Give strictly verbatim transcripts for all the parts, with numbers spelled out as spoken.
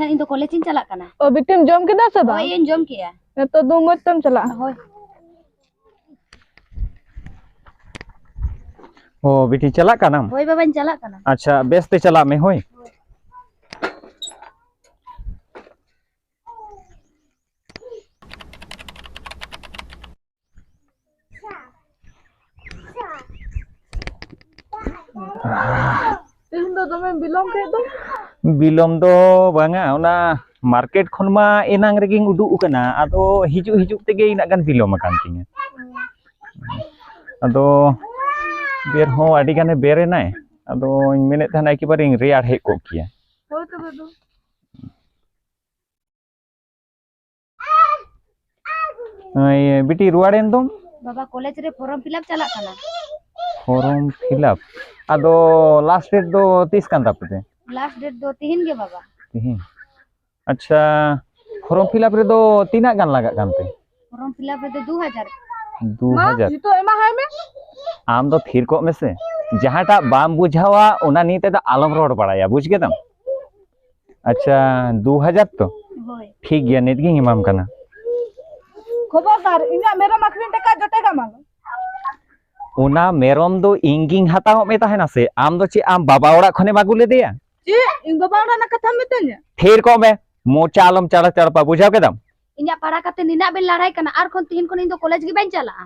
ᱤᱧ ᱫᱚ ᱠᱚᱞᱮᱡᱽ ᱤᱧ ᱪᱟᱞᱟᱜ ᱠᱟᱱᱟ᱾ ᱚ, ᱵᱤᱴᱤᱢ ᱡᱚᱢ ᱠᱮᱫᱟ ᱥᱮ ᱵᱟᱝ? ᱦᱳᱭ, ᱤᱧ ᱡᱚᱢ ᱠᱮᱜᱼᱟ᱾ ᱱᱤᱛᱚᱜ ᱫᱚ ᱢᱚᱡᱽ ᱛᱮᱢ ᱪᱟᱞᱟᱜᱼᱟ᱾ ᱦᱳᱭ᱾ ᱚ, ᱵᱤᱴᱤ, ᱪᱟᱞᱟᱜ ᱠᱟᱱᱟᱢ? ᱦᱳᱭ ᱵᱟᱵᱟᱧ ᱪᱟᱞᱟᱜ ᱠᱟᱱᱟ᱾ ᱟᱪᱪᱷᱟ, ᱵᱮᱥ ᱛᱮ ᱪᱟᱞᱟᱜ ᱢᱮ, ᱦᱳᱭ᱾ ᱛᱮᱦᱮᱧ ᱫᱚ ᱫᱚᱢᱮᱢ ᱵᱤᱞᱚᱢ ᱠᱮᱫ ᱫᱚ? ᱵᱤᱞᱚᱢ ᱫᱚ ᱵᱟᱝᱟ, ᱚᱱᱟ ᱢᱟᱨᱠᱮᱴ ᱠᱷᱚᱱ ᱢᱟ ᱮᱱᱟᱝ ᱨᱮᱜᱮᱧ ᱩᱰᱩᱠ ᱟᱠᱟᱱᱟ, ᱟᱫᱚ ᱦᱤᱡᱩᱜ ᱦᱤᱡᱩᱜ ᱛᱮᱜᱮ ᱤᱱᱟᱹᱜ ᱜᱟᱱ ᱵᱤᱞᱚᱢ ᱟᱠᱟᱱ ᱛᱤᱧᱟᱹ᱾ ᱟᱫᱚ ᱵᱮᱨ ᱦᱚᱸ ᱟᱹᱰᱤ ᱜᱟᱱᱮ ᱵᱮᱨ ᱮᱱᱟᱭ, ᱟᱫᱚᱧ ᱢᱮᱱᱮᱫ ᱛᱟᱦᱮᱱᱟ ᱮᱠᱮᱵᱟᱨᱮᱧ ᱨᱮᱭᱟᱲ ᱦᱮᱡ ᱠᱚᱜ ᱠᱮᱭᱟ᱾ ᱦᱳᱭ ᱛᱚᱵᱮ ᱫᱩ᱾ ᱮᱭ, ᱵᱤᱴᱤ, ᱨᱩᱣᱟᱲᱮᱱ ᱫᱚᱢ? ᱵᱟᱵᱟ, ᱠᱚᱞᱮᱡᱽ ᱨᱮ ᱯᱷᱚᱨᱚᱢ ᱯᱷᱤᱞᱟᱯ ᱪᱟᱞᱟᱜ ᱠᱟᱱᱟ᱾ Form fill up? ᱟᱫᱚ ᱞᱟᱥᱴ ᱰᱮᱴ ᱫᱚ ᱛᱤᱥ ᱠᱟᱱ ᱛᱟᱯᱮ ᱛᱮ? ᱞᱟᱥᱴ ᱰᱮᱴ ᱫᱚ ᱛᱤᱦᱤᱧ ᱜᱮ, ᱵᱟᱵᱟ᱾ ᱛᱤᱦᱤᱧ? ᱟᱪᱪᱷᱟ, ᱯᱷᱚᱨᱚᱢ ᱯᱷᱤᱞᱟᱯ ᱨᱮᱫᱚ ᱛᱤᱱᱟᱹᱜ ᱜᱟᱱ ᱞᱟᱜᱟᱜ ᱠᱟᱱ ᱛᱮ? ᱯᱷᱚᱨᱚᱢ ᱯᱷᱤᱞᱟᱯ ᱨᱮᱫᱚ ᱫᱩ ᱦᱟᱡᱟᱨ᱾ ᱫᱩ ᱦᱟᱡᱟᱨ? ᱱᱤᱛᱚᱜ ᱮᱢᱟ ᱦᱟᱭ ᱢᱮ᱾ ᱟᱢ ᱫᱚ ᱛᱷᱤᱨ ᱠᱚᱜ ᱢᱮᱥᱮ, ᱡᱟᱦᱟᱸᱴᱟᱜ ᱵᱟᱢ ᱵᱩᱡᱷᱟᱹᱣᱟ ᱚᱱᱟ ᱱᱤᱭᱮ ᱛᱮᱫᱚ ᱟᱞᱚᱢ ᱨᱚᱲ ᱵᱟᱲᱟᱭᱟ, ᱵᱩᱡᱽ ᱠᱮᱫᱟᱢ? ᱟᱪᱪᱷᱟ, ᱫᱩ ᱦᱟᱡᱟᱨ ᱛᱚ? ᱦᱳᱭ᱾ ᱴᱷᱤᱠ ᱜᱮᱭᱟ, ᱱᱤᱛ ᱜᱤᱧ ᱮᱢᱟᱢ ᱠᱟᱱᱟ᱾ ᱠᱷᱚᱵᱚᱨᱫᱟᱨ, ᱤᱧᱟᱜ ᱢᱮᱨᱚᱢ ᱟᱹᱠᱷᱨᱤᱧ ᱴᱟᱠᱟ ᱡᱚᱛᱚ ᱜᱮ ᱟᱢᱟᱜ᱾ ᱚᱱᱟ ᱢᱮᱨᱚᱢ ᱫᱚ ᱤᱧ ᱜᱤᱧ ᱦᱟᱛᱟᱣ ᱢᱮ ᱛᱟᱦᱮᱱᱟ ᱥᱮ? ᱟᱢ ᱫᱚ ᱪᱮᱫ ᱟᱢ ᱵᱟᱵᱟ ᱚᱲᱟᱜ ᱠᱷᱚᱱᱮᱢ ᱟᱹᱜᱩ ᱞᱮᱫᱮᱭᱟ? ᱪᱮᱫ? ᱤᱧ ᱵᱟᱵᱟ ᱚᱲᱟᱜ ᱨᱮᱱᱟᱜ ᱠᱟᱛᱷᱟᱢ ᱢᱮᱛᱟᱹᱧᱟ? ᱛᱷᱤᱨ ᱠᱚᱜ ᱢᱮ, ᱢᱚᱪᱟ ᱟᱞᱚᱢ ᱪᱟᱲᱟ ᱪᱟᱲᱯᱟ, ᱵᱩᱡᱷᱟᱹᱣ ᱠᱮᱫᱟᱢ? ᱤᱧᱟᱜ ᱯᱟᱲᱟ ᱠᱟᱛᱮ ᱱᱤᱱᱟᱹᱜ ᱵᱮᱱ ᱞᱟᱲᱟᱭ ᱠᱟᱱᱟ, ᱟᱨ ᱠᱷᱚᱱ ᱛᱤᱦᱤᱧ ᱠᱷᱚᱱ ᱤᱧ ᱫᱚ ᱠᱚᱞᱮᱡᱽ ᱜᱮ ᱵᱟᱹᱧ ᱪᱟᱞᱟᱜᱼᱟ᱾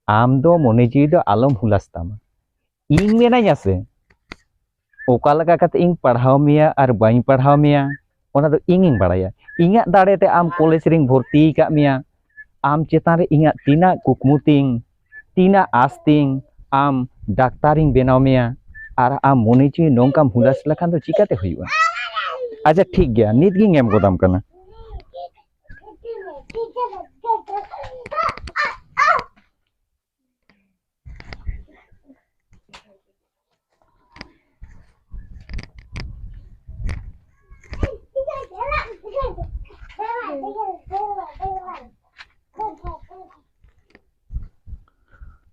ᱟᱢ ᱫᱚ ᱢᱚᱱᱮ ᱡᱤᱣᱤ ᱫᱚ ᱟᱞᱚᱢ ᱦᱩᱞᱟᱥ ᱛᱟᱢᱟ᱾ ᱤᱧ ᱢᱮᱱᱟᱹᱧᱟ ᱥᱮ, ᱚᱠᱟ ᱞᱮᱠᱟ ᱠᱟᱛᱮ ᱤᱧ ᱯᱟᱲᱦᱟᱣ ᱢᱮᱭᱟ ᱟᱨ ᱵᱟᱹᱧ ᱯᱟᱲᱦᱟᱣ ᱢᱮᱭᱟ, ᱚᱱᱟ ᱫᱚ ᱤᱧᱤᱧ ᱵᱟᱲᱟᱭᱟ᱾ ᱤᱧᱟᱹᱜ ᱫᱟᱲᱮ ᱛᱮ ᱟᱢ ᱠᱚᱞᱮᱡᱽ ᱨᱤᱧ ᱵᱷᱚᱨᱛᱤ ᱟᱠᱟᱫ ᱢᱮᱭᱟ, ᱟᱢ ᱪᱮᱛᱟᱱ ᱨᱮ ᱤᱧᱟᱹᱜ ᱛᱤᱱᱟᱹᱜ ᱠᱩᱠᱢᱩ ᱛᱤᱧ, ᱛᱤᱱᱟᱹᱜ ᱟᱥ ᱛᱤᱧ, ᱟᱢ ᱰᱟᱠᱛᱟᱨᱤᱧ ᱵᱮᱱᱟᱣ ᱢᱮᱭᱟ, ᱟᱨ ᱟᱢ ᱢᱚᱱᱮ ᱡᱤᱣᱤ ᱱᱚᱝᱠᱟᱢ ᱦᱩᱞᱟᱥ ᱞᱮᱠᱷᱟᱱ ᱫᱚ ᱪᱤᱠᱟᱹᱛᱮ ᱦᱩᱭᱩᱜᱼᱟ? ᱟᱪᱪᱷᱟ, ᱴᱷᱤᱠ ᱜᱮᱭᱟ, ᱱᱤᱛ ᱜᱤᱧ ᱮᱢ ᱜᱚᱫᱟᱢ ᱠᱟᱱᱟ᱾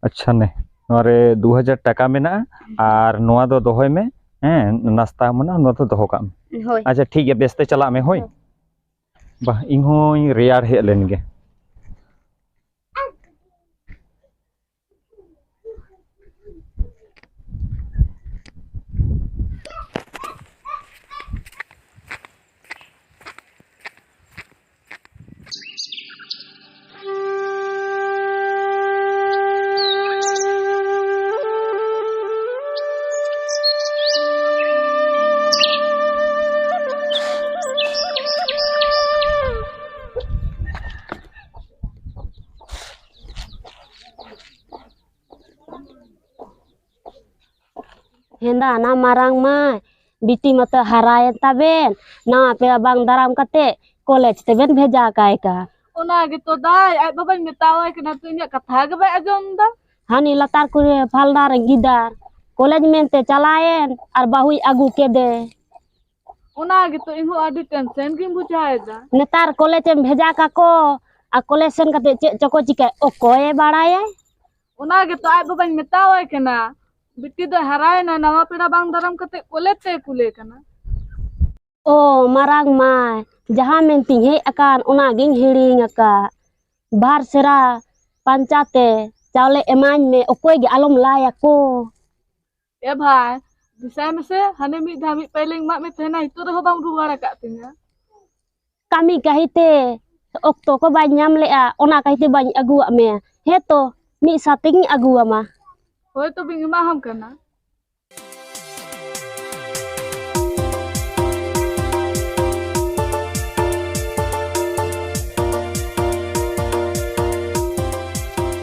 ᱟᱪᱪᱷᱟ, ᱱᱮ, ᱱᱚᱣᱟ ᱨᱮ ᱫᱩ ᱦᱟᱡᱟᱨ ᱴᱟᱠᱟ ᱢᱮᱱᱟᱜᱼᱟ, ᱟᱨ ᱱᱚᱣᱟ ᱫᱚ ᱫᱚᱦᱚᱭ ᱢᱮ᱾ ᱦᱮᱸ, ᱱᱟᱥᱛᱟ ᱢᱮᱱᱟᱜᱼᱟ, ᱱᱚᱣᱟ ᱫᱚ ᱫᱚᱦᱚ ᱠᱟᱜ ᱢᱮ᱾ ᱦᱳᱭ᱾ ᱟᱪᱪᱷᱟ, ᱴᱷᱤᱠ ᱜᱮᱭᱟ, ᱵᱮᱥ ᱛᱮ ᱪᱟᱞᱟᱜ ᱢᱮ, ᱦᱳᱭ᱾ ᱦᱳᱭ᱾ ᱵᱟ, ᱤᱧ ᱦᱚᱸᱧ ᱨᱮᱭᱟᱲ ᱦᱮᱡ ᱞᱮᱱ ᱜᱮ᱾ ᱦᱮᱸᱫᱟ ᱱᱟ ᱢᱟᱨᱟᱝ ᱢᱟᱹᱭ, ᱵᱤᱴᱤ ᱢᱟᱛᱚ ᱦᱟᱨᱟᱭᱮᱱ ᱛᱟᱵᱮᱱ, ᱱᱟᱣᱟ ᱯᱮᱲᱟ ᱵᱟᱝ ᱫᱟᱨᱟᱢ ᱠᱟᱛᱮ ᱠᱚᱞᱮᱡᱽ ᱛᱮᱵᱮᱱ ᱵᱷᱮᱡᱟ ᱠᱟᱭ ᱠᱟᱱ᱾ ᱚᱱᱟ ᱜᱮᱛᱚ ᱫᱟᱭ, ᱟᱡ ᱵᱟᱵᱟᱧ ᱢᱮᱛᱟᱣᱟᱭ ᱠᱟᱱᱟ ᱛᱚ, ᱤᱧᱟᱹᱜ ᱠᱟᱛᱷᱟ ᱜᱮ ᱵᱟᱭ ᱟᱸᱡᱚᱢ ᱮᱫᱟ᱾ ᱦᱟᱹᱱᱤ ᱞᱟᱛᱟᱨ ᱠᱩᱲᱤ ᱯᱷᱟᱞᱫᱟ ᱨᱮᱱ ᱜᱤᱫᱟᱹᱨ ᱠᱚᱞᱮᱡᱽ ᱢᱮᱱᱛᱮ ᱪᱟᱞᱟᱣᱮᱱ ᱟᱨ ᱵᱟᱹᱦᱩᱭ ᱟᱹᱜᱩ ᱠᱮᱫᱮ᱾ ᱚᱱᱟ ᱜᱮᱛᱚ ᱤᱧ ᱦᱚᱸ ᱟᱹᱰᱤ ᱴᱮᱱᱥᱮᱱ ᱜᱤᱧ ᱵᱩᱡᱷᱟᱹᱣ ᱮᱫᱟ᱾ ᱱᱮᱛᱟᱨ ᱠᱚᱞᱮᱡᱽ ᱮᱢ ᱵᱷᱮᱡᱟ ᱠᱟᱠᱚ ᱟᱨ ᱠᱚᱞᱮᱡᱽ ᱥᱮᱱ ᱠᱟᱛᱮ ᱪᱮᱫ ᱪᱚᱠᱚ ᱪᱤᱠᱟᱹ, ᱚᱠᱚᱭᱮ ᱵᱟᱲᱟᱭᱟ? ᱚᱱᱟ ᱜᱮᱛᱚ ᱟᱡ ᱵᱟᱵᱟᱧ ᱢᱮᱛᱟᱣᱟᱭ ᱠᱟᱱᱟ, ᱵᱤᱴᱤ ᱫᱚᱭ ᱦᱟᱨᱟᱭᱮᱱᱟ, ᱱᱟᱣᱟ ᱯᱮᱲᱟ ᱵᱟᱝ ᱫᱟᱨᱟᱢ ᱠᱟᱛᱮ ᱠᱚᱞᱮᱡᱽ ᱛᱮᱭ ᱠᱩᱞᱮ ᱠᱟᱱᱟ᱾ ᱚ ᱢᱟᱨᱟᱝ ᱢᱟᱹᱭ, ᱡᱟᱦᱟᱸ ᱢᱮᱱᱛᱤᱧ ᱦᱮᱡ ᱟᱠᱟᱱ ᱚᱱᱟ ᱜᱤᱧ ᱦᱤᱲᱤᱧ ᱟᱠᱟᱫ᱾ ᱵᱟᱨ ᱥᱮᱨᱟ ᱯᱟᱧᱪᱟ ᱛᱮ ᱪᱟᱣᱞᱮ ᱮᱢᱟᱧ ᱢᱮ, ᱚᱠᱚᱭ ᱜᱮ ᱟᱞᱚᱢ ᱞᱟᱭ ᱟᱠᱚ᱾ ᱮ ᱵᱷᱟᱭ, ᱫᱤᱥᱟᱹᱭ ᱢᱮᱥᱮ, ᱦᱟᱱᱮ ᱢᱤᱫ ᱫᱷᱟᱣ ᱢᱤᱫ ᱯᱟᱹᱭᱞᱟᱹᱧ ᱮᱢᱟᱜ ᱢᱮ ᱛᱟᱦᱮᱱᱟ, ᱱᱤᱛᱚᱜ ᱨᱮᱦᱚᱸ ᱵᱟᱢ ᱨᱩᱣᱟᱹᱲ ᱟᱠᱟᱫ ᱛᱤᱧᱟ᱾ ᱠᱟᱹᱢᱤ ᱠᱟᱹᱦᱤᱛᱮ ᱚᱠᱛᱚ ᱠᱚ ᱵᱟᱹᱧ ᱧᱟᱢ ᱞᱮᱜᱼᱟ, ᱚᱱᱟ ᱠᱟᱹᱦᱤᱛᱮ ᱵᱟᱹᱧ ᱟᱹᱜᱩᱣᱟᱜ ᱢᱮᱭᱟ᱾ ᱦᱮᱸ ᱛᱚ, ᱢᱤᱫ ᱥᱟᱶ ᱛᱮᱜᱤᱧ ᱟᱹᱜᱩᱣᱟᱢᱟ᱾ ᱦᱳᱭ ᱛᱚᱵᱮᱧ ᱮᱢᱟᱦᱟᱢ ᱠᱟᱱᱟ᱾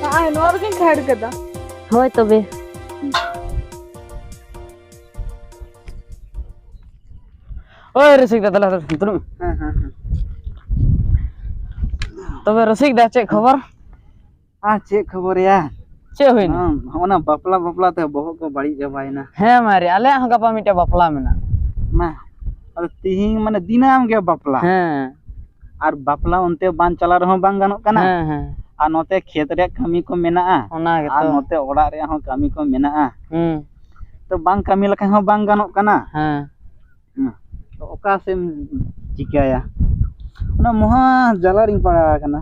ᱱᱚᱜᱼᱚᱭ ᱱᱚᱣᱟ ᱨᱮᱜᱮᱧ ᱠᱷᱟᱹᱲ ᱠᱟᱫᱟ᱾ ᱦᱳᱭ ᱛᱚᱵᱮ᱾ ᱳᱭ ᱨᱚᱥᱤᱠ ᱫᱟ, ᱫᱮᱞᱟ, ᱫᱮᱞᱟ, ᱫᱩᱲᱩᱵ ᱢᱮ᱾ ᱦᱮᱸ, ᱦᱮᱸ, ᱦᱮᱸ᱾ ᱛᱚᱵᱮ ᱨᱚᱥᱤᱠ ᱫᱟ, ᱪᱮᱫ ᱠᱷᱚᱵᱚᱨ? ᱟᱨ ᱪᱮᱫ ᱠᱷᱚᱵᱚᱨ ᱭᱟ? ᱪᱮᱫ ᱦᱩᱭᱱᱟ? ᱦᱚᱸ, ᱦᱚᱸᱜᱼᱚ ᱱᱟ ᱵᱟᱯᱞᱟ, ᱵᱟᱯᱞᱟ ᱛᱮ ᱵᱚᱦᱚᱜ ᱠᱚ ᱵᱟᱹᱲᱤᱡ ᱪᱟᱵᱟᱭᱮᱱᱟ᱾ ᱦᱮᱸ ᱢᱟᱨᱮ, ᱟᱞᱮᱭᱟᱜ ᱦᱚᱸ ᱜᱟᱯᱟ ᱢᱤᱫᱴᱮᱡ ᱵᱟᱯᱞᱟ ᱢᱮᱱᱟᱜᱼᱟ᱾ ᱢᱟ, ᱟᱫᱚ ᱛᱤᱦᱤᱧ ᱢᱟᱱᱮ ᱫᱤᱱᱟᱹᱢ ᱜᱮ ᱵᱟᱯᱞᱟ᱾ ᱦᱮᱸ᱾ ᱟᱨ ᱵᱟᱯᱞᱟ ᱚᱱᱛᱮ ᱵᱟᱝ ᱪᱟᱞᱟᱣ ᱨᱮᱦᱚᱸ ᱵᱟᱝ ᱜᱟᱱᱚᱜ ᱠᱟᱱᱟ᱾ ᱦᱮᱸ, ᱦᱮᱸ᱾ ᱟᱨ ᱱᱚᱛᱮ ᱠᱷᱮᱛ ᱨᱮᱭᱟᱜ ᱠᱟᱹᱢᱤ ᱠᱚ ᱢᱮᱱᱟᱜᱼᱟ᱾ ᱚᱱᱟ ᱜᱮᱛᱚ᱾ ᱟᱨ ᱱᱚᱛᱮ ᱚᱲᱟᱜ ᱨᱮᱭᱟᱜ ᱦᱚᱸ ᱠᱟᱹᱢᱤ ᱠᱚ ᱢᱮᱱᱟᱜᱼᱟ᱾ ᱦᱩᱸ᱾ ᱛᱚ ᱵᱟᱝ ᱠᱟᱹᱢᱤ ᱞᱮᱠᱷᱟᱱ ᱦᱚᱸ ᱵᱟᱝ ᱜᱟᱱᱚᱜ ᱠᱟᱱᱟ᱾ ᱦᱮᱸ᱾ ᱦᱩᱸ᱾ ᱚᱠᱟ ᱥᱮᱫ ᱮᱢ ᱪᱤᱠᱟᱹᱭᱟ? ᱚᱱᱟ ᱢᱚᱦᱟ ᱡᱟᱞᱟ ᱨᱤᱧ ᱯᱟᱲᱟᱣ ᱟᱠᱟᱱᱟ᱾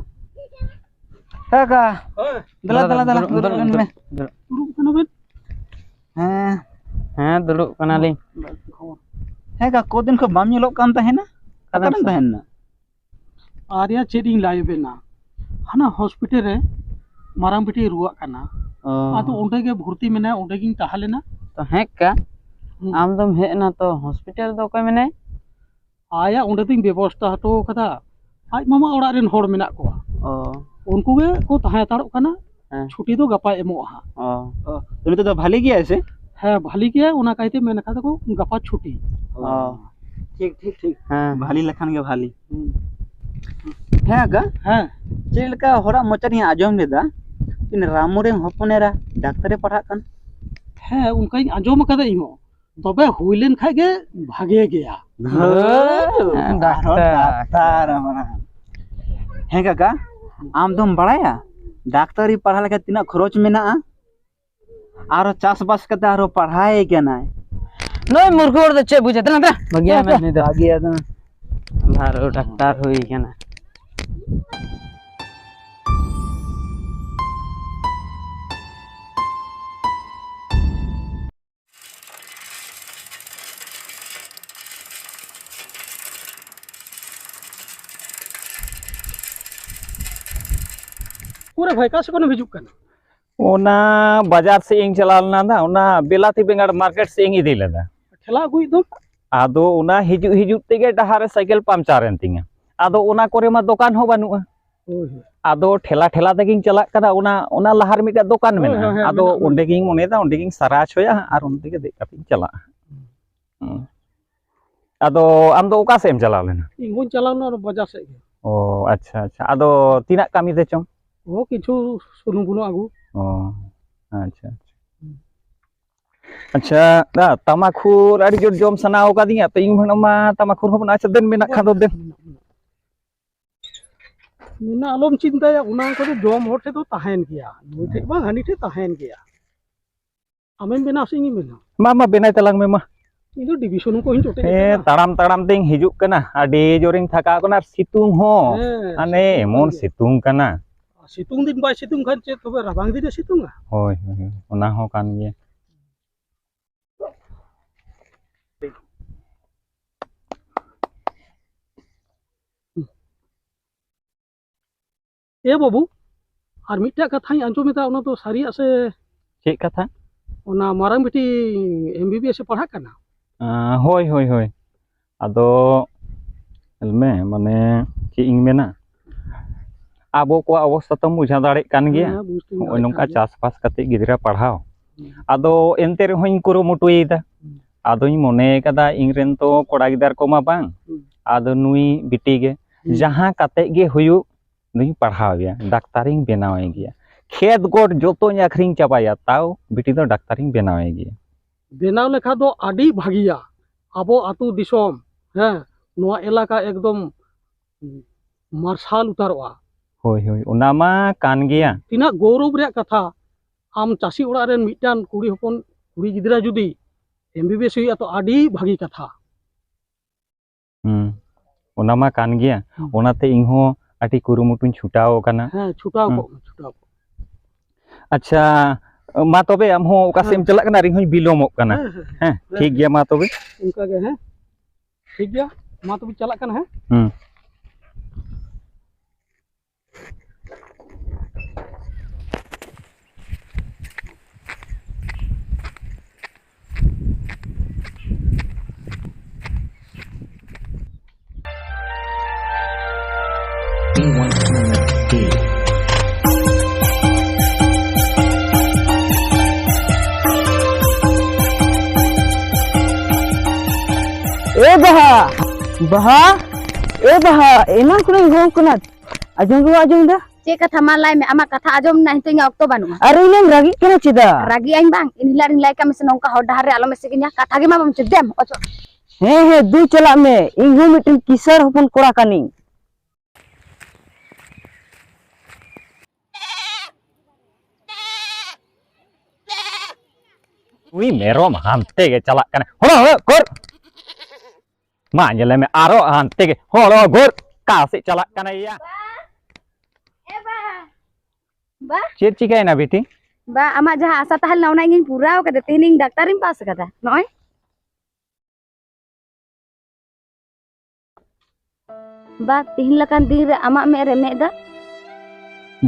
ᱦᱮᱸ ᱠᱟ᱾ ᱦᱳᱭ᱾ ᱫᱮᱞᱟ, ᱫᱮᱞᱟ, ᱫᱮᱞᱟ, ᱫᱩᱲᱩᱵ, ᱫᱩᱲᱩᱵ ᱫᱩᱲᱩᱵ, ᱞᱮᱱ ᱢᱮ᱾ ᱫᱩᱲᱩᱵ, ᱫᱩᱲᱩᱵ᱾ ᱫᱩᱲᱩᱵ ᱠᱟᱱᱟ ᱵᱮᱱ? ᱦᱮᱸ᱾ ᱦᱮᱸ, ᱫᱩᱲᱩᱵ ᱠᱟᱱᱟᱞᱤᱧ᱾ ᱦᱮᱸ ᱠᱟ, ᱠᱚᱫᱤᱱ ᱠᱷᱚᱱ ᱵᱟᱢ ᱧᱮᱞᱚᱜ ᱠᱟᱱ ᱛᱟᱦᱮᱱᱟ᱾ ᱚᱠᱟᱨᱮᱢ ᱚᱠᱟᱨᱮᱢ ᱛᱟᱦᱮᱱᱟ? ᱟᱨᱭᱟ, ᱪᱮᱫ ᱤᱧ ᱞᱟᱹᱭ ᱟᱵᱮᱱᱟ, ᱦᱟᱱᱟ ᱦᱚᱥᱯᱤᱴᱟᱞ ᱨᱮ ᱢᱟᱨᱟᱝ ᱵᱤᱴᱤᱭ ᱨᱩᱣᱟᱹᱜ ᱠᱟᱱᱟ᱾ ᱚ᱾ ᱟᱫᱚ ᱚᱸᱰᱮ ᱜᱮ ᱵᱷᱚᱨᱛᱤ ᱢᱮᱱᱟᱭᱟ, ᱚᱸᱰᱮ ᱜᱤᱧ ᱛᱟᱦᱮᱸ ᱞᱮᱱᱟ᱾ ᱛᱚ ᱦᱮᱸ ᱠᱟ, ᱦᱩᱸ᱾ ᱟᱢ ᱫᱚᱢ ᱦᱮᱡ ᱮᱱᱟ, ᱛᱚ ᱦᱚᱥᱯᱤᱴᱟᱞ ᱨᱮᱫᱚ ᱚᱠᱚᱭ ᱢᱮᱱᱟᱭ? ᱟᱭᱟ, ᱚᱸᱰᱮ ᱫᱚᱧ ᱵᱮᱵᱚᱥᱛᱷᱟ ᱦᱚᱴᱚ ᱠᱟᱫᱟ᱾ ᱟᱡ ᱢᱟᱢᱟ ᱚᱲᱟᱜ ᱨᱮᱱ ᱦᱚᱲ ᱢᱮᱱᱟᱜ ᱠᱚᱣᱟ᱾ ᱚ᱾ ᱩᱱᱠᱩ ᱜᱮ ᱠᱚ ᱛᱟᱦᱮᱸ ᱦᱟᱛᱟᱲᱚᱜ ᱠᱟᱱᱟ᱾ ᱦᱮᱸ᱾ ᱪᱷᱩᱴᱤ ᱫᱚ ᱜᱟᱯᱟᱭ ᱮᱢᱚᱜᱼᱟ ᱦᱟᱸᱜ᱾ ᱚ᱾ ᱚ᱾ ᱩᱱᱤ ᱛᱮᱫᱚ ᱵᱷᱟᱞᱤ ᱜᱮᱭᱟᱭ ᱥᱮ? ᱦᱮᱸ, ᱵᱷᱟᱞᱤ ᱜᱮᱭᱟᱭ, ᱚᱱᱟ ᱠᱟᱭᱛᱮ ᱢᱮᱱ ᱠᱟᱫᱟ ᱠᱚ ᱜᱟᱯᱟ ᱪᱷᱩᱴᱤ᱾ ᱚ᱾ ᱴᱷᱤᱠ, ᱴᱷᱤᱠ, ᱴᱷᱤᱠ᱾ ᱦᱮᱸ᱾ ᱵᱷᱟᱞᱤ ᱞᱮᱠᱷᱟᱱ ᱜᱮ ᱵᱷᱟᱞᱤ᱾ ᱦᱩᱸ᱾ ᱦᱮᱸ ᱜᱟ? ᱦᱮᱸ᱾ ᱪᱮᱫ ᱞᱮᱠᱟ ᱦᱚᱲᱟᱜ ᱢᱚᱪᱟ ᱨᱤᱧ ᱟᱸᱡᱚᱢ ᱞᱮᱫᱟ, ᱤᱧ ᱨᱟᱢᱩ ᱨᱮᱱ ᱦᱚᱯᱚᱱ ᱮᱨᱟ ᱰᱟᱠᱛᱟᱨᱮ ᱯᱟᱲᱦᱟᱜ ᱠᱟᱱ᱾ ᱦᱮᱸ, ᱚᱱᱠᱟᱧ ᱟᱸᱡᱚᱢ ᱟᱠᱟᱫᱟ ᱤᱧ ᱦᱚᱸ᱾ ᱛᱚᱵᱮ ᱦᱩᱭ ᱞᱮᱱ ᱠᱷᱟᱡ ᱜᱮ ᱵᱷᱟᱜᱮ ᱜᱮᱭᱟ᱾ ᱦᱮᱸ, ᱰᱟᱠᱛᱟᱨ᱾ ᱟᱨᱦᱚᱸ ᱰᱟᱠᱛᱟᱨ, ᱢᱟᱱᱮ᱾ ᱦᱮᱸ ᱠᱟᱠᱟ, ᱟᱢ ᱫᱚᱢ ᱵᱟᱲᱟᱭᱟ ᱰᱟᱠᱛᱟᱨᱤ ᱯᱟᱲᱦᱟᱣ ᱞᱮᱠᱷᱟᱱ ᱛᱤᱱᱟᱹᱜ ᱠᱷᱚᱨᱚᱪ ᱢᱮᱱᱟᱜᱼᱟ? ᱟᱨᱚ ᱪᱟᱥᱵᱟᱥ ᱠᱟᱛᱮ ᱟᱨᱚ ᱯᱟᱲᱦᱟᱣᱮ ᱠᱟᱱᱟᱭ᱾ ᱱᱩᱭ ᱢᱩᱨᱠᱷᱩ ᱦᱚᱲ ᱫᱚ ᱪᱮᱫ ᱵᱩᱡᱷᱟᱹᱣ? ᱫᱮᱞᱟ, ᱫᱮᱞᱟ᱾ ᱵᱟᱹᱜᱤᱭᱟᱭ ᱢᱮ ᱱᱩᱭ ᱫᱚ᱾ ᱵᱟᱹᱜᱤᱭᱟᱭ ᱫᱚ᱾ ᱵᱟᱨᱚ ᱰᱟᱠᱛᱟᱨ ᱦᱩᱭ ᱠᱟᱱᱟ᱾ ᱚᱠᱚᱨᱮ ᱵᱷᱟᱭ, ᱚᱠᱟ ᱥᱮᱫ ᱠᱷᱚᱱᱮᱢ ᱦᱤᱡᱩᱜ ᱠᱟᱱᱟ? ᱚᱱᱟ ᱵᱟᱡᱟᱨ ᱥᱮᱫ ᱤᱧ ᱪᱟᱞᱟᱣ ᱞᱮᱱᱟ, ᱫᱟ, ᱚᱱᱟ ᱵᱤᱞᱟᱹᱛᱤ ᱵᱮᱸᱜᱟᱲ ᱢᱟᱨᱠᱮᱴ ᱥᱮᱫ ᱤᱧ ᱤᱫᱤ ᱞᱮᱫᱟ᱾ ᱴᱷᱮᱞᱟ ᱟᱹᱜᱩᱭᱮᱫ ᱫᱚᱢ᱾ ᱟᱫᱚ ᱚᱱᱟ ᱦᱤᱡᱩᱜ ᱦᱤᱡᱩᱜ ᱛᱮᱜᱮ ᱰᱟᱦᱟᱨ ᱨᱮ ᱥᱟᱭᱠᱮᱞ ᱯᱟᱢᱪᱟᱨ ᱮᱱ ᱛᱤᱧᱟ᱾ ᱟᱫᱚ ᱚᱱᱟ ᱠᱚᱨᱮ ᱢᱟ ᱫᱚᱠᱟᱱ ᱦᱚᱸ ᱵᱟᱹᱱᱩᱜᱼᱟ᱾ ᱦᱳᱭ, ᱦᱳᱭ᱾ ᱟᱫᱚ ᱴᱷᱮᱞᱟ ᱴᱷᱮᱞᱟ ᱛᱮᱜᱤᱧ ᱪᱟᱞᱟᱜ ᱠᱟᱱᱟ, ᱚᱱᱟ, ᱚᱱᱟ ᱞᱟᱦᱟ ᱨᱮ ᱢᱤᱫᱴᱮᱱ ᱫᱚᱠᱟᱱ ᱦᱳᱭ, ᱢᱮᱱᱟᱜᱼᱟ᱾ ᱦᱳᱭ, ᱦᱳᱭ, ᱟᱫᱚ ᱢᱮᱱᱟᱜᱼᱟ, ᱚᱸᱰᱮ ᱢᱮᱱᱟᱜᱼᱟ᱾ ᱜᱤᱧ ᱢᱚᱱᱮᱭᱮᱫᱟ, ᱚᱸᱰᱮ ᱜᱤᱧ ᱥᱟᱨᱟ ᱦᱚᱪᱚᱭᱟ ᱟᱨ ᱚᱱᱛᱮ ᱜᱮ ᱫᱮᱡ ᱠᱟᱛᱮᱧ ᱪᱟᱞᱟᱜᱼᱟ᱾ ᱦᱩᱸ᱾ ᱟᱫᱚ ᱟᱢ ᱫᱚ ᱚᱠᱟ ᱥᱮᱫ ᱮᱢ ᱪᱟᱞᱟᱣ ᱞᱮᱱᱟ? ᱤᱧ ᱦᱚᱸᱧ ᱪᱟᱞᱟᱣ ᱞᱮᱱᱟ ᱚᱱᱟ ᱵᱟᱡᱟᱨ ᱥᱮᱫ ᱜᱮ᱾ ᱚ, ᱟᱪᱪᱷᱟ, ᱟᱪᱪᱷᱟ᱾ ᱟᱫᱚ ᱛᱤᱱᱟᱹᱜ ᱠᱟᱹᱢᱤ ᱛᱮ ᱪᱚᱝ? ᱚ, ᱠᱤᱪᱷᱩ ᱥᱩᱱᱩᱢ ᱵᱩᱞᱩᱝ ᱟᱹᱜᱩ᱾ ᱚ, ᱟᱪᱪᱷᱟ, ᱟᱪᱪᱷᱟ᱾ ᱟᱪᱪᱷᱟ, ᱫᱟ, ᱛᱟᱢᱟᱠᱷᱩᱨ ᱟᱹᱰᱤ ᱡᱳᱨ ᱡᱚᱢ ᱥᱟᱱᱟ ᱟᱠᱟᱫᱤᱧᱟ, ᱛᱚ ᱤᱧ ᱢᱮᱱᱟ ᱢᱟ ᱛᱟᱢᱟᱠᱷᱩᱨ ᱦᱚᱸ ᱵᱚᱱ ᱟᱪᱪᱷᱟ, ᱫᱮᱱ ᱢᱮᱱᱟᱜ ᱠᱷᱟᱱ ᱫᱚ ᱫᱮᱱ᱾ ᱢᱮᱱᱟᱜ, ᱟᱞᱚᱢ ᱪᱤᱱᱛᱟᱹᱭᱟ, ᱚᱱᱟ ᱠᱚᱫᱚ ᱡᱚᱢ ᱦᱚᱲ ᱴᱷᱮᱱ ᱫᱚ ᱛᱟᱦᱮᱱ ᱜᱮᱭᱟ, ᱱᱩᱭ ᱴᱷᱮᱱ ᱵᱟᱝ ᱦᱟᱹᱱᱤ ᱴᱷᱮᱱ ᱛᱟᱦᱮᱱ ᱜᱮᱭᱟ᱾ ᱟᱢᱮᱢ ᱵᱮᱱᱟᱣᱟ ᱥᱮ ᱤᱧᱤᱧ ᱵᱮᱱᱟᱣᱟ? ᱢᱟ, ᱢᱟ, ᱵᱮᱱᱟᱭ ᱛᱟᱞᱟᱝ ᱢᱮ, ᱢᱟ᱾ ᱤᱧ ᱫᱚ ᱰᱤᱵᱷᱤᱥᱚᱱ ᱦᱚᱸ ᱠᱚ ᱦᱤᱡᱩᱜ ᱦᱮᱸ, ᱛᱟᱲᱟᱢ ᱛᱟᱲᱟᱢ ᱛᱮᱧ ᱦᱤᱡᱩᱜ ᱠᱟᱱᱟ, ᱟᱹᱰᱤ ᱡᱳᱨᱤᱧ ᱛᱷᱟᱠᱟᱣ ᱠᱟᱱᱟ᱾ ᱟᱨ ᱥᱤᱛᱩᱝ ᱦᱚᱸ, ᱦᱮᱸ, ᱦᱟᱱᱮ ᱥᱤᱛᱩᱝ ᱮᱢᱚᱱ ᱠᱟᱱ ᱜᱮᱭᱟ᱾ ᱥᱤᱛᱩᱝ ᱠᱟᱱᱟ᱾ ᱥᱤᱛᱩᱝ ᱫᱤᱱ ᱵᱟᱭ ᱥᱤᱛᱩᱝ ᱠᱷᱟᱱ ᱪᱮᱫ ᱛᱚᱵᱮ ᱨᱟᱵᱟᱝ ᱫᱤᱱᱮ ᱥᱤᱛᱩᱝᱟ? ᱦᱳᱭ, ᱦᱳᱭ, ᱦᱳᱭ, ᱚᱱᱟ ᱦᱚᱸ ᱠᱟᱱ ᱜᱮᱭᱟ᱾ ᱮ ᱵᱟᱹᱵᱩ, ᱟᱨ ᱢᱤᱫᱴᱟᱝ ᱠᱟᱛᱷᱟᱧ ᱟᱸᱡᱚᱢᱮᱫᱟ, ᱚᱱᱟ ᱫᱚ ᱥᱟᱹᱨᱤᱭᱟᱜ ᱥᱮ? ᱪᱮᱫ ᱠᱟᱛᱷᱟ? ᱚᱱᱟ ᱢᱟᱨᱟᱝ ᱵᱤᱴᱤ M B B S A ᱯᱟᱲᱦᱟᱜ ᱠᱟᱱᱟ? ᱟᱸ, ᱦᱳᱭ, ᱦᱳᱭ, ᱦᱳᱭ᱾ ᱟᱫᱚ ᱧᱮᱞ ᱢᱮ, ᱢᱟᱱᱮ, ᱪᱮᱫ ᱤᱧ ᱢᱮᱱᱟ, ᱟᱵᱚ ᱠᱚᱣᱟᱜ ᱚᱵᱚᱥᱛᱟ ᱛᱚᱢ ᱵᱩᱡᱷᱟᱹᱣ ᱫᱟᱲᱮᱭᱟᱜ ᱠᱟᱱ ᱜᱮᱭᱟ᱾ ᱦᱮᱸ, ᱵᱩᱡᱽ ᱛᱚᱧ ᱱᱚᱜᱼᱚᱭ ᱫᱟᱲᱮᱭᱟᱜ ᱱᱚᱝᱠᱟ ᱠᱟᱱ ᱜᱮᱭᱟ᱾ ᱪᱟᱥᱵᱟᱥ ᱠᱟᱛᱮ ᱜᱤᱫᱽᱨᱟᱹ ᱯᱟᱲᱦᱟᱣ᱾ ᱦᱩᱸ᱾ ᱟᱫᱚ ᱮᱱᱛᱮ ᱨᱮᱦᱚᱸᱧ ᱠᱩᱨᱩᱢᱩᱴᱩᱭᱮᱫᱟ᱾ ᱦᱩᱸ᱾ ᱟᱫᱚᱧ ᱢᱚᱱᱮ ᱠᱟᱫᱟ, ᱤᱧ ᱨᱮᱱ ᱛᱚ ᱠᱚᱲᱟ ᱜᱤᱫᱟᱹᱨ ᱠᱚᱢᱟ ᱵᱟᱝ, ᱦᱩᱸ᱾ ᱟᱫᱚ ᱱᱩᱭ ᱵᱤᱴᱤ ᱜᱮ ᱦᱩᱸ᱾ ᱡᱟᱦᱟᱸ ᱠᱟᱛᱮ ᱜᱮ ᱦᱩᱭᱩᱜ, ᱫᱩᱧ ᱯᱟᱲᱦᱟᱣ ᱮᱭᱟ, ᱰᱟᱠᱛᱟᱨᱤᱧ ᱵᱮᱱᱟᱣ ᱮ ᱜᱮᱭᱟ᱾ ᱠᱷᱮᱛ ᱜᱚᱴ ᱡᱚᱛᱚᱧ ᱟᱹᱠᱷᱨᱤᱧ ᱪᱟᱵᱟᱭᱟ, ᱛᱟᱣ ᱵᱤᱴᱤ ᱫᱚ ᱰᱟᱠᱛᱟᱨᱤᱧ ᱵᱮᱱᱟᱣ ᱮ ᱜᱮᱭᱟ᱾ ᱵᱮᱱᱟᱣ ᱞᱮᱠᱷᱟᱱ ᱫᱚ ᱟᱹᱰᱤ ᱵᱷᱟᱹᱜᱤᱭᱟ᱾ ᱟᱵᱚ ᱟᱹᱛᱩ ᱫᱤᱥᱚᱢ, ᱦᱮᱸ, ᱱᱚᱣᱟ ᱮᱞᱟᱠᱟ ᱮᱠᱫᱚᱢ ᱢᱟᱨᱥᱟᱞ ᱩᱛᱟᱹᱨᱚᱜᱼᱟ᱾ ᱦᱳᱭ, ᱦᱳᱭ, ᱚᱱᱟ ᱢᱟ ᱠᱟᱱ ᱜᱮᱭᱟ᱾ ᱛᱤᱱᱟᱹᱜ ᱜᱚᱨᱚᱵᱽ ᱨᱮᱭᱟᱜ ᱠᱟᱛᱷᱟ, ᱟᱢ ᱪᱟᱹᱥᱤ ᱚᱲᱟᱜ ᱨᱮᱱ ᱢᱤᱫᱴᱟᱝ ᱠᱩᱲᱤ ᱦᱚᱯᱚᱱ, ᱠᱩᱲᱤ ᱜᱤᱫᱽᱨᱟᱹ ᱡᱩᱫᱤ ᱮᱢ ᱵᱤ ᱵᱤ ᱮᱥ ᱦᱩᱭᱩᱜᱼᱟ, ᱛᱚ ᱟᱹᱰᱤ ᱵᱷᱟᱹᱜᱤ ᱠᱟᱛᱷᱟ᱾ ᱦᱩᱸ, ᱚᱱᱟ ᱢᱟ ᱠᱟᱱ ᱜᱮᱭᱟ᱾ ᱦᱩᱸ᱾ ᱚᱱᱟᱛᱮ ᱤᱧ ᱦᱚᱸ ᱟᱹᱰᱤ ᱠᱩᱨᱩᱢᱩᱴᱩᱧ ᱪᱷᱩᱴᱟᱹᱣ ᱟᱠᱟᱱᱟ᱾ ᱦᱮᱸ, ᱪᱷᱩᱴᱟᱹᱣ ᱦᱩᱸ᱾ ᱠᱚᱜ ᱢᱮ, ᱪᱷᱩᱴᱟᱹᱣ ᱠᱚᱜ ᱢᱮ᱾ ᱟᱪᱪᱷᱟ, ᱢᱟ ᱛᱚᱵᱮ ᱟᱢ ᱦᱚᱸ ᱚᱠᱟ ᱥᱮᱫ ᱮᱢ ᱦᱮᱸ᱾ ᱪᱟᱞᱟᱜ ᱠᱟᱱᱟ? ᱟᱨ ᱤᱧ ᱦᱚᱸᱧ ᱵᱤᱞᱚᱢᱚᱜ ᱠᱟᱱᱟ᱾ ᱦᱮᱸ, ᱦᱮᱸ, ᱦᱮᱸ, ᱦᱮᱸ᱾ ᱴᱷᱤᱠ ᱜᱮᱭᱟ, ᱢᱟ ᱛᱚᱵᱮ᱾ ᱚᱱᱠᱟ ᱜᱮ, ᱦᱮᱸ᱾ ᱴᱷᱤᱠ ᱜᱮᱭᱟ, ᱢᱟ ᱛᱚᱵᱮ ᱪᱟᱞᱟᱜ ᱠᱟᱱᱟ, ᱦᱮᱸ᱾ ᱦᱩᱸ᱾ ᱮ ᱵᱟᱦᱟ, ᱵᱟᱦᱟ, ᱮ ᱵᱟᱦᱟ, ᱮᱱᱟᱝ ᱠᱷᱚᱱᱤᱧ ᱦᱚᱦᱚ ᱠᱟᱱᱟ, ᱟᱸᱡᱚᱢ ᱜᱮ ᱵᱟᱢ ᱟᱸᱡᱚᱢ ᱮᱫᱟ᱾ ᱪᱮᱫ ᱠᱟᱛᱷᱟ? ᱢᱟ ᱞᱟᱹᱭ ᱢᱮ, ᱟᱢᱟᱜ ᱠᱟᱛᱷᱟ ᱟᱸᱡᱚᱢ ᱨᱮᱱᱟᱜ ᱱᱤᱛᱚᱜ ᱤᱧᱟᱹᱜ ᱚᱠᱛᱚ ᱵᱟᱹᱱᱩᱜᱼᱟ᱾ ᱟᱨ ᱤᱧᱮᱢ ᱨᱟᱹᱜᱤᱜ ᱠᱟᱱᱟ ᱪᱮᱫᱟᱜ? ᱨᱟᱹᱜᱤᱜ ᱟᱹᱧ ᱵᱟᱝ, ᱤᱧ ᱦᱤᱞᱟᱹᱜ ᱨᱤᱧ ᱞᱟᱹᱭ ᱠᱟᱜ ᱢᱮ ᱥᱮ, ᱱᱚᱝᱠᱟ ᱦᱚᱨ ᱰᱟᱦᱟᱨ ᱨᱮ ᱟᱞᱚᱢ ᱮᱥᱮᱫᱤᱧᱟ, ᱠᱟᱛᱷᱟ ᱜᱮ ᱢᱟ ᱵᱟᱢ ᱪᱮᱫ, ᱫᱮᱢ ᱚᱪᱚᱜ᱾ ᱦᱮᱸ, ᱦᱮᱸ, ᱫᱩ ᱪᱟᱞᱟᱜ ᱢᱮ, ᱤᱧ ᱦᱚᱸ ᱢᱤᱫᱴᱮᱱ ᱠᱤᱥᱟᱹᱬ ᱦᱚᱯᱚᱱ ᱠᱚᱲᱟ ᱠᱟᱹᱱᱟᱹᱧ᱾ ᱩᱭ ᱢᱮᱨᱚᱢ ᱦᱟᱱᱛᱮ ᱜᱮ ᱪᱟᱞᱟᱜ ᱠᱟᱱᱟ᱾ ᱦᱚᱲᱚ, ᱦᱚᱲᱚ, ᱜᱚᱨ᱾ ᱢᱟ ᱧᱮᱞᱮ ᱢᱮ, ᱟᱨᱚ ᱦᱟᱱᱛᱮ ᱜᱮ᱾ ᱦᱚᱲᱚ, ᱜᱚᱨ᱾ ᱚᱠᱟ ᱥᱮᱫ ᱪᱟᱞᱟᱜ ᱠᱟᱱᱟᱭ ᱭᱟ? ᱮ ᱵᱟ᱾ ᱵᱟ᱾ ᱪᱮᱫ ᱪᱤᱠᱟᱹᱭᱮᱱᱟ ᱵᱤᱴᱤ? ᱵᱟ, ᱟᱢᱟᱜ ᱡᱟᱦᱟᱸ ᱟᱥᱟ ᱛᱟᱦᱮᱸ ᱞᱮᱱᱟ, ᱚᱱᱟ ᱤᱧᱤᱧ ᱯᱩᱨᱟᱣ ᱠᱟᱫᱟ᱾ ᱛᱮᱦᱮᱧᱤᱧ ᱰᱟᱠᱛᱟᱨᱤᱧ ᱯᱟᱥ ᱠᱟᱫᱟ᱾ ᱱᱚᱜᱼᱚᱭ᱾ ᱵᱟ, ᱛᱤᱦᱤᱧ ᱞᱮᱠᱟᱱ ᱫᱤᱱ ᱨᱮ ᱟᱢᱟᱜ ᱢᱮᱫ ᱨᱮ ᱢᱮᱫ ᱫᱟᱜ?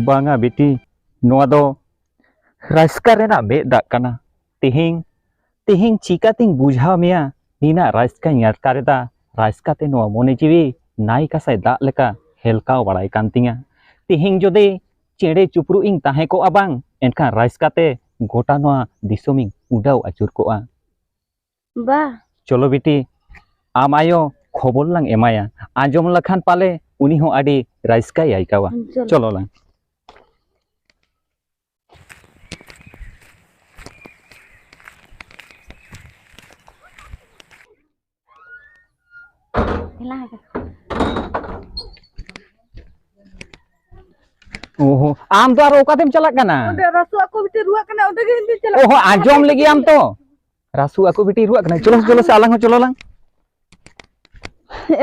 ᱵᱟᱝᱟ ᱵᱤᱴᱤ, ᱱᱚᱣᱟ ᱫᱚ ᱨᱟᱹᱥᱠᱟᱹ ᱨᱮᱱᱟᱜ ᱢᱮᱫ ᱫᱟᱜ ᱠᱟᱱᱟ᱾ ᱛᱤᱦᱤᱧ, ᱛᱤᱦᱤᱧ ᱪᱤᱠᱟᱹᱛᱤᱧ ᱵᱩᱡᱷᱟᱹᱣ ᱢᱮᱭᱟ? ᱱᱤᱱᱟᱹᱜ ᱨᱟᱹᱥᱠᱟᱹᱧ ᱟᱴᱠᱟᱨ ᱮᱫᱟ, ᱨᱟᱹᱥᱠᱟᱹᱛᱮ ᱱᱚᱣᱟ ᱢᱚᱱᱮ ᱡᱤᱣᱤ ᱱᱟᱭ ᱠᱟᱥᱟᱭ ᱫᱟᱜ ᱞᱮᱠᱟ ᱦᱮᱞᱠᱟᱣ ᱵᱟᱲᱟᱭ ᱠᱟᱱ ᱛᱤᱧᱟ᱾ ᱛᱤᱦᱤᱧ ᱡᱩᱫᱤ ᱪᱮᱬᱮ ᱪᱩᱯᱨᱩᱫ ᱤᱧ ᱛᱟᱦᱮᱸ ᱠᱚᱜᱼᱟ ᱵᱟᱝ, ᱮᱱᱠᱷᱟᱱ ᱨᱟᱹᱥᱠᱟᱹᱛᱮ ᱜᱚᱴᱟ ᱱᱚᱣᱟ ᱫᱤᱥᱚᱢᱤᱧ ᱩᱰᱟᱹᱣ ᱟᱹᱪᱩᱨ ᱠᱚᱜᱼᱟ᱾ ᱵᱟ᱾ ᱪᱚᱞᱚ ᱵᱤᱴᱤ, ᱟᱢ ᱟᱭᱳ ᱠᱷᱚᱵᱚᱨ ᱞᱟᱝ ᱮᱢᱟᱭᱟ, ᱟᱸᱡᱚᱢ ᱞᱮᱠᱷᱟᱱ ᱯᱟᱞᱮ ᱩᱱᱤ ᱦᱚᱸ ᱟᱹᱰᱤ ᱨᱟᱹᱥᱠᱟᱹᱭ ᱟᱹᱭᱠᱟᱹᱣᱟ᱾ ᱦᱩᱸ, ᱪᱚᱞᱚ᱾ ᱪᱚᱞᱚ ᱞᱟᱝ᱾ ᱮᱞᱟᱝ ᱟᱠᱟ᱾ ᱚᱦᱚ, ᱟᱢ ᱫᱚ ᱟᱨ ᱚᱠᱟᱛᱮᱢ ᱪᱟᱞᱟᱜ ᱠᱟᱱᱟ? ᱚᱸᱰᱮ ᱨᱟᱥᱩ ᱟᱠᱚ ᱵᱤᱴᱤ ᱨᱩᱣᱟᱹᱜ ᱠᱟᱱᱟ, ᱚᱸᱰᱮ ᱜᱮ ᱤᱧ ᱫᱩᱧ ᱪᱟᱞᱟᱜ ᱚᱦᱚ, ᱠᱟᱱᱟ᱾ ᱟᱸᱡᱚᱢ ᱞᱟᱹᱜᱤᱫ ᱟᱢ ᱛᱚ? ᱨᱟᱥᱩ ᱟᱠᱚ ᱵᱤᱴᱤ ᱨᱩᱣᱟᱹᱜ ᱠᱟᱱᱟ᱾ ᱪᱚᱞᱚ, ᱪᱚᱞᱚ ᱥᱮ, ᱟᱞᱟᱝ ᱦᱚᱸ ᱪᱚᱞᱚ ᱞᱟᱝ᱾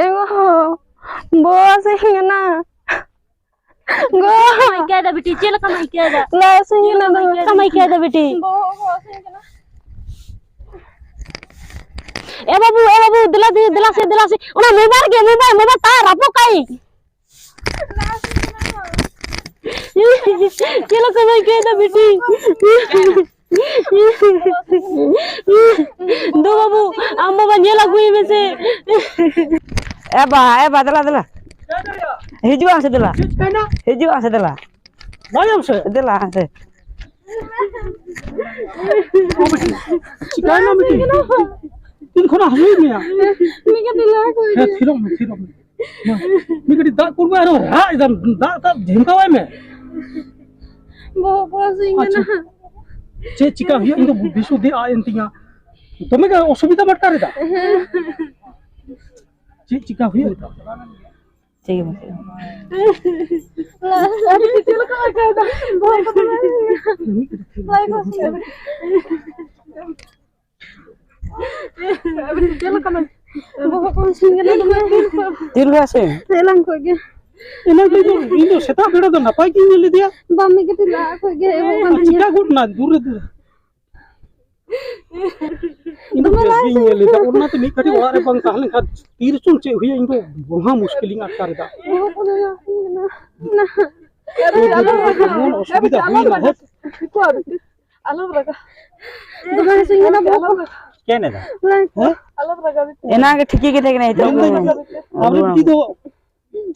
ᱮ ᱜᱚ, ᱵᱚᱦᱚᱜ ᱦᱟᱹᱥᱩᱧ ᱠᱟᱱᱟ᱾ ᱜᱚ᱾ ᱪᱮᱫ ᱞᱮᱠᱟᱢ ᱟᱹᱭᱠᱟᱹᱣ ᱮᱫᱟ ᱵᱤᱴᱤ? ᱪᱮᱫ ᱞᱮᱠᱟᱢ ᱟᱹᱭᱠᱟᱹᱣ ᱮᱫᱟ? ᱞᱟᱡ ᱦᱟᱹᱥᱩᱧ ᱠᱟᱱᱟ᱾ ᱪᱮᱫ ᱞᱮᱠᱟᱢ ᱟᱹᱭᱠᱟᱹᱣ ᱮᱫᱟ ᱵᱤᱴᱤ? ᱵᱚᱦᱚᱜ ᱦᱟᱹᱥᱩᱧ ᱠᱟᱱᱟ᱾ ᱮ ᱵᱟᱹᱵᱩ, ᱮ ᱵᱟᱹᱵᱩ, ᱫᱮᱞᱟ ᱫᱮ, ᱫᱮᱞᱟ ᱥᱮ, ᱫᱮᱞᱟ ᱥᱮ᱾ ᱚᱱᱟ ᱢᱳᱵᱟᱭᱤᱞ ᱜᱮ, ᱢᱳᱵᱟᱭᱤᱞ, ᱢᱳᱵᱟᱭᱤᱞ ᱛᱟᱨ ᱨᱟᱹᱯᱩᱫ ᱠᱟᱜ ᱟᱹᱧ᱾ ᱪᱮᱫ ᱞᱮᱠᱟᱢ ᱟᱹᱭᱠᱟᱹᱣ ᱮᱫᱟ ᱵᱤᱴᱤ? ᱫᱩ ᱵᱟᱹᱵᱩ, ᱟᱢ ᱵᱟᱵᱟ ᱧᱮᱞ ᱟᱹᱜᱩᱭ ᱢᱮᱥᱮ᱾ ᱮ ᱵᱟ, ᱮ ᱵᱟ, ᱫᱮᱞᱟ, ᱫᱮᱞᱟ᱾ ᱦᱤᱡᱩᱜ ᱟᱢ ᱥᱮ ᱫᱮᱞᱟ᱾ ᱪᱮᱫ ᱪᱤᱠᱟᱹᱭᱮᱱᱟ? ᱦᱤᱡᱩᱜ ᱟᱢ ᱥᱮ ᱫᱮᱞᱟ᱾ ᱞᱟᱹᱭ ᱟᱢ ᱥᱮ᱾ ᱫᱮᱞᱟ ᱥᱮ᱾ ᱚ ᱵᱤᱴᱤ, ᱪᱤᱠᱟᱹᱭᱮᱱᱟ ᱵᱤᱴᱤ? ᱛᱤᱱ ᱠᱷᱚᱱᱟᱜ ᱦᱟᱹᱥᱩᱭᱮᱫ ᱢᱮᱭᱟ? ᱢᱤᱫ ᱠᱟᱹᱴᱤᱡ ᱞᱟᱦᱟ ᱠᱷᱚᱱ ᱦᱮᱸ, ᱜᱮ᱾ ᱛᱷᱤᱨᱚᱜ ᱢᱮ, ᱛᱷᱤᱨᱚᱜ ᱢᱮ᱾ ᱢᱟ, ᱢᱤᱫ ᱠᱟᱹᱴᱤᱡ ᱫᱟᱜ ᱠᱩᱞ ᱢᱮ, ᱟᱨᱦᱚᱸ ᱨᱟᱜ ᱮᱫᱟᱢ, ᱫᱟᱜ, ᱫᱟᱜ ᱡᱷᱮᱢᱠᱟᱣᱟᱭ ᱢᱮ᱾ ᱵᱚᱦᱚᱜ ᱠᱚ ᱦᱟᱹᱥᱩᱧ ᱟᱪᱪᱷᱟ᱾ ᱠᱟᱱᱟ᱾ ᱪᱮᱫ ᱪᱤᱠᱟ ᱦᱩᱭᱩᱜ, ᱤᱧ ᱫᱚ ᱵᱤᱥᱩᱫᱷᱤ ᱟᱜ ᱮᱱ ᱛᱤᱧᱟ᱾ ᱫᱚᱢᱮ ᱜᱮ ᱚᱥᱩᱵᱤᱫᱷᱟᱢ ᱟᱴᱠᱟᱨ ᱮᱫᱟ? ᱦᱮᱸ᱾ ᱪᱮᱫ ᱪᱤᱠᱟ ᱦᱩᱭᱩᱜ? ᱪᱮᱫ ᱜᱮ ᱵᱟᱝ ᱦᱩᱭᱩᱜᱼᱟ᱾ ᱞᱟᱡ ᱦᱟᱹᱥᱩ ᱪᱮᱫ ᱞᱮᱠᱟᱢ ᱟᱹᱭᱠᱟᱹᱣ ᱮᱫᱟ? ᱵᱚᱦᱚᱜ ᱠᱚ ᱫᱚᱢᱮ ᱦᱟᱹᱥᱩᱧ ᱠᱟᱱᱟ᱾ ᱞᱟᱡ ᱠᱚ ᱦᱟᱹᱥᱩᱧ ᱠᱟᱱᱟ᱾ ᱪᱮᱫ ᱞᱮᱠᱟ ᱢᱮ? ᱵᱚᱦᱚᱜ ᱠᱚ ᱦᱟᱹᱥᱩᱧ ᱠᱟᱱᱟ ᱫᱚᱢᱮ᱾ ᱛᱤ ᱨᱮ ᱦᱟᱹᱥᱩ? ᱮᱱᱟᱝ ᱠᱷᱚᱡ ᱜᱮ᱾ ᱮᱱᱟᱝ ᱠᱷᱚᱡ ᱫᱚ ᱤᱧ ᱫᱚ ᱥᱮᱛᱟᱜ ᱵᱮᱲᱟ ᱫᱚ ᱱᱟᱯᱟᱭ ᱜᱤᱧ ᱧᱮᱞ ᱞᱮᱫᱮᱭᱟ᱾ ᱵᱟᱝ, ᱢᱤᱫ ᱠᱟᱹᱴᱤᱡ ᱞᱟᱦᱟ ᱠᱷᱚᱡ ᱜᱮ ᱮᱦᱚᱵᱚᱜ ᱠᱟᱱ ᱛᱤᱧᱟ᱾ ᱪᱤᱠᱟ ᱜᱚᱫ ᱱᱟ ᱫᱩᱨ ᱨᱮ ᱫᱩᱨ? ᱤᱧ ᱫᱚ ᱫᱚᱢᱮ ᱵᱮᱥ ᱞᱟᱦᱟ ᱜᱤᱧ ᱧᱮᱞ ᱞᱮᱫᱟ᱾ ᱚᱱᱟᱛᱮ ᱢᱤᱫ ᱜᱷᱟᱹᱲᱤᱡ ᱚᱲᱟᱜ ᱨᱮ ᱵᱟᱝ ᱛᱟᱦᱮᱸ ᱞᱮᱱᱠᱷᱟᱱ ᱛᱤᱨᱮᱪᱚᱝ ᱪᱮᱫ ᱦᱩᱭᱩᱜᱼᱟ, ᱤᱧ ᱫᱚ ᱢᱚᱦᱟ ᱢᱩᱥᱠᱤᱞᱤᱧ ᱟᱴᱠᱟᱨ ᱮᱫᱟ᱾ ᱵᱚᱦᱚᱜ ᱠᱚ ᱦᱟᱹᱥᱩᱧ ᱠᱟᱱᱟ᱾ ᱮᱢᱚᱱ ᱚᱥᱩᱵᱤᱫᱷᱟ ᱦᱩᱭᱱᱟ, ᱦᱮᱸ᱾ ᱟᱞᱚᱢ ᱨᱟᱜᱟ᱾ ᱫᱚᱢᱮ ᱦᱟᱹᱥᱩᱧ ᱠᱟᱱᱟ ᱵᱚᱦᱚᱜ ᱠᱚ᱾ ᱪᱮᱫ ᱮᱱᱟ? ᱦᱮᱸ? ᱮᱱᱟ ᱜᱮ ᱴᱷᱤᱠ ᱜᱮ ᱛᱟᱦᱮᱸ ᱠᱟᱱᱟ, ᱱᱤᱛᱚᱜ ᱢᱮᱱᱫᱟᱹᱧ, ᱟᱯᱮ ᱵᱤᱴᱤ ᱫᱚ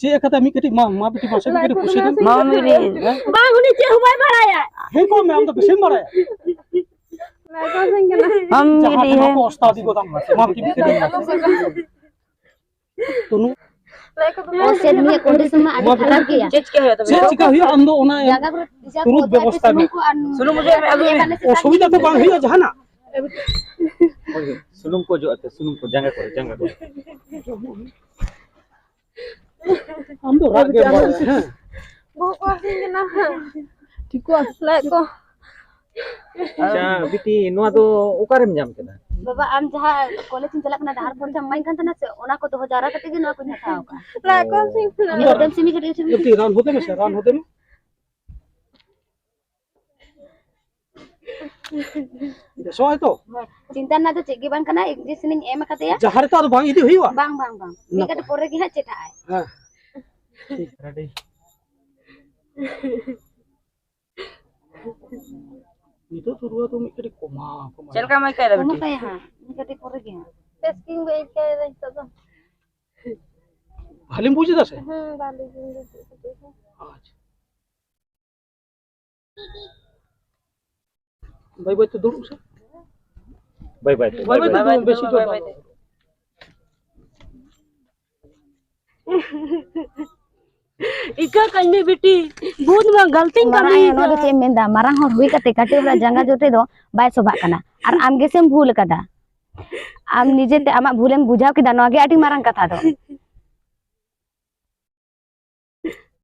ᱪᱮᱫ ᱠᱟᱛᱷᱟ ᱢᱤᱫ ᱠᱟᱹᱴᱤᱡ ᱢᱟ, ᱢᱟ ᱵᱤᱴᱤ ᱢᱟᱥᱮ ᱢᱤᱫ ᱠᱟᱹᱴᱤᱡ ᱯᱩᱥᱤ ᱫᱮᱱ᱾ ᱢᱟ ᱢᱤᱫ ᱠᱟᱹᱴᱤᱡ᱾ ᱵᱟᱝ, ᱩᱱᱤ ᱪᱮᱫ ᱦᱚᱸ ᱵᱟᱭ ᱵᱟᱲᱟᱭᱟ᱾ ᱦᱮᱸ ᱠᱚ ᱢᱮ, ᱟᱢ ᱫᱚ ᱵᱮᱥᱤᱢ ᱵᱟᱲᱟᱭᱟ᱾ ᱢᱟ ᱢᱤᱫ ᱡᱟᱦᱟᱸ ᱠᱟᱹᱴᱤᱡ, ᱛᱮ ᱦᱮᱸ᱾ ᱵᱟᱠᱚ ᱚᱥᱛᱟᱫᱤ ᱜᱚᱫᱟᱢ ᱢᱟᱥᱮ, ᱢᱟ ᱵᱤᱴᱤ ᱢᱤᱫ ᱠᱟᱹᱴᱤᱡ ᱢᱟᱥᱮ᱾ ᱛᱚᱱᱩ᱾ ᱚ, ᱥᱮ ᱱᱤᱭᱟᱹ condition ᱢᱟ ᱟᱹᱰᱤ ᱠᱷᱟᱨᱟᱯ ᱜᱮᱭᱟ᱾ ᱪᱮᱫ ᱪᱤᱠᱟ ᱦᱩᱭᱩᱜᱼᱟ? ᱪᱮᱫ ᱪᱤᱠᱟ ᱦᱩᱭᱩᱜᱼᱟ? ᱟᱢ ᱫᱚ ᱚᱱᱟ ᱡᱟᱸᱜᱟ ᱠᱚᱨᱮ ᱛᱤᱡᱟ ᱠᱚ ᱛᱩᱨᱩᱛ ᱚᱡᱚᱜ ᱟᱛᱮ ᱵᱮᱵᱚᱥᱛᱷᱟ ᱢᱮ᱾ ᱥᱩᱱᱩᱢ ᱠᱚ ᱟᱨ ᱥᱩᱱᱩᱢ ᱚᱡᱚᱜ ᱢᱮ, ᱟᱹᱜᱩᱭ ᱢᱮ᱾ ᱚᱥᱩᱵᱤᱫᱷᱟ ᱫᱚ ᱵᱟᱝ ᱦᱩᱭᱩᱜᱼᱟ ᱡᱟᱦᱟᱱᱟᱜ᱾ ᱦᱳᱭ, ᱦᱳᱭ᱾ ᱥᱩᱱᱩᱢ ᱠᱚ ᱚᱡᱚᱜ ᱟᱛᱮ, ᱥᱩᱱᱩᱢ ᱠᱚ ᱡᱟᱸᱜᱟ ᱠᱚᱨᱮ, ᱡᱟᱸᱜᱟ ᱠᱚᱨᱮ᱾ ᱟᱢ ᱫᱚ ᱨᱟᱜ ᱜᱮ ᱵᱟᱲᱟᱭᱟ, ᱦᱮᱸ? ᱵᱚᱦᱚᱜ ᱠᱚ ᱦᱟᱹᱥᱩᱧ ᱠᱟᱱᱟ᱾ ᱴᱷᱤᱠ ᱠᱚ᱾ ᱞᱟᱡ ᱠᱚ᱾ ᱟᱪᱪᱷᱟ, ᱵᱤᱴᱤ, ᱱᱚᱣᱟ ᱫᱚ ᱚᱠᱟᱨᱮᱢ ᱧᱟᱢ ᱠᱮᱫᱟ? ᱵᱟᱵᱟ, ᱟᱢ ᱡᱟᱦᱟᱸ ᱠᱚᱞᱮᱡᱽ ᱮᱢ ᱪᱟᱞᱟᱜ ᱠᱟᱱᱟ, ᱰᱟᱦᱟᱨ ᱯᱚᱨᱪᱟᱢ ᱮᱢᱟᱧ ᱠᱟᱱ ᱛᱟᱦᱮᱱᱟ ᱥᱮ, ᱚᱱᱟ ᱠᱚ ᱫᱚᱦᱚ ᱡᱟᱣᱨᱟ ᱠᱟᱛᱮ ᱜᱮ ᱱᱚᱣᱟ ᱠᱚᱧ ᱦᱟᱛᱟᱣ ᱟᱠᱟᱫᱼᱟ᱾ ᱞᱟᱡ ᱠᱚ ᱦᱟᱹᱥᱩᱧ ᱠᱟᱱᱟ᱾ ᱟᱢ ᱫᱚ ᱨᱟᱱ ᱦᱚᱫᱮ ᱢᱮᱥᱮ, ᱨᱟᱱ ᱦᱚᱫᱮ ᱢᱮ᱾ ᱵᱮᱥᱚᱜ ᱟᱭ ᱛᱚ? ᱪᱤᱱᱛᱟ ᱨᱮᱱᱟᱜ ᱫᱚ ᱪᱮᱫ ᱜᱮ ᱵᱟᱝ ᱠᱟᱱᱟ, injection ᱤᱧ ᱮᱢ ᱟᱠᱟᱫᱮᱭᱟ᱾ ᱡᱟᱦᱟᱸ ᱨᱮ ᱛᱚ ᱟᱫᱚ ᱵᱟᱝ ᱤᱫᱤ ᱦᱩᱭᱩᱜᱼᱟ? ᱵᱟᱝ, ᱵᱟᱝ, ᱵᱟᱝ᱾ ᱢᱤᱫ ᱱᱟᱯᱟᱭ᱾ ᱠᱟᱹᱴᱤᱡ ᱯᱚᱨᱮ ᱜᱮ ᱦᱟᱸᱜ ᱪᱮᱴᱷᱟᱜ ᱟᱭ᱾ ᱦᱮᱸ᱾ ᱴᱷᱤᱠ᱾ ᱨᱮᱰᱤ᱾ ᱱᱤᱛᱚᱜ ᱫᱚ ᱨᱩᱣᱟᱹ ᱫᱚ ᱢᱤᱫ ᱠᱟᱹᱴᱤᱡ ᱠᱚᱢᱟ, ᱠᱚᱢᱟ᱾ ᱪᱮᱫ ᱞᱮᱠᱟᱢ ᱟᱹᱭᱠᱟᱹᱣ ᱮᱫᱟ, ᱵᱤᱴᱤ? ᱠᱚᱢᱚᱜ ᱛᱟᱭᱟ ᱦᱟᱸᱜ, ᱢᱤᱫ ᱠᱟᱹᱴᱤᱡ ᱯᱚᱨᱮ ᱜᱮ ᱦᱟᱸᱜ᱾ ᱵᱮᱥ ᱜᱤᱧ ᱟᱹᱭᱠᱟᱹᱣ ᱮᱫᱟ ᱱᱤᱛᱚᱜ ᱫᱚ᱾ ᱵᱷᱟᱞᱤᱢ ᱵᱩᱡ ᱮᱫᱟ ᱥᱮ? ᱦᱮᱸ, ᱵᱷᱟᱞᱤ ᱜᱤᱧ ᱵᱩᱡ ᱮᱫᱟ᱾ ᱟᱪᱪᱷᱟ᱾ ᱵᱟᱹᱭ ᱵᱟᱹᱭ ᱛᱮ ᱫᱩᱲᱩᱵ ᱥᱮ᱾ ᱵᱟᱹᱭ ᱵᱟᱹᱭ ᱛᱮ, ᱵᱟᱹᱭ ᱵᱟᱹᱭ ᱛᱮ ᱵᱟᱹᱭ ᱵᱟᱹᱭ ᱫᱩᱲᱩᱵ, ᱛᱮ, ᱵᱮᱥᱤ ᱵᱟᱹᱭ ᱡᱳᱨ ᱵᱟᱹᱭ ᱵᱟᱝ᱾ ᱛᱮ᱾ ᱤᱠᱟᱹ ᱠᱟᱹᱧ ᱢᱮ ᱵᱤᱴᱤ, ᱵᱚᱦᱩᱛ ᱵᱟᱨ ᱜᱟᱞᱛᱤᱧ ᱢᱟᱨᱟᱝ ᱠᱟᱹᱢᱤ ᱟᱭᱳ, ᱱᱚᱣᱟ ᱫᱚ ᱠᱟᱫᱟ᱾ ᱪᱮᱫ ᱮᱢ ᱢᱮᱱᱫᱟ? ᱢᱟᱨᱟᱝ ᱦᱚᱲ ᱦᱩᱭ ᱠᱟᱛᱮ ᱠᱟᱹᱴᱤᱡ ᱦᱚᱲᱟᱜ ᱡᱟᱸᱜᱟ ᱡᱚᱴᱮᱫ ᱫᱚ ᱵᱟᱭ ᱥᱚᱵᱷᱟᱜ ᱠᱟᱱᱟ᱾ ᱟᱨ ᱟᱢ ᱜᱮᱥᱮᱢ ᱵᱷᱩᱞ ᱠᱟᱫᱟ᱾ ᱟᱢ ᱱᱤᱡᱮᱛᱮ ᱟᱢᱟᱜ ᱵᱷᱩᱞᱮᱢ ᱵᱩᱡᱷᱟᱹᱣ ᱠᱮᱫᱟ, ᱱᱚᱣᱟ ᱜᱮ ᱟᱹᱰᱤ ᱢᱟᱨᱟᱝ ᱠᱟᱛᱷᱟ ᱫᱚ᱾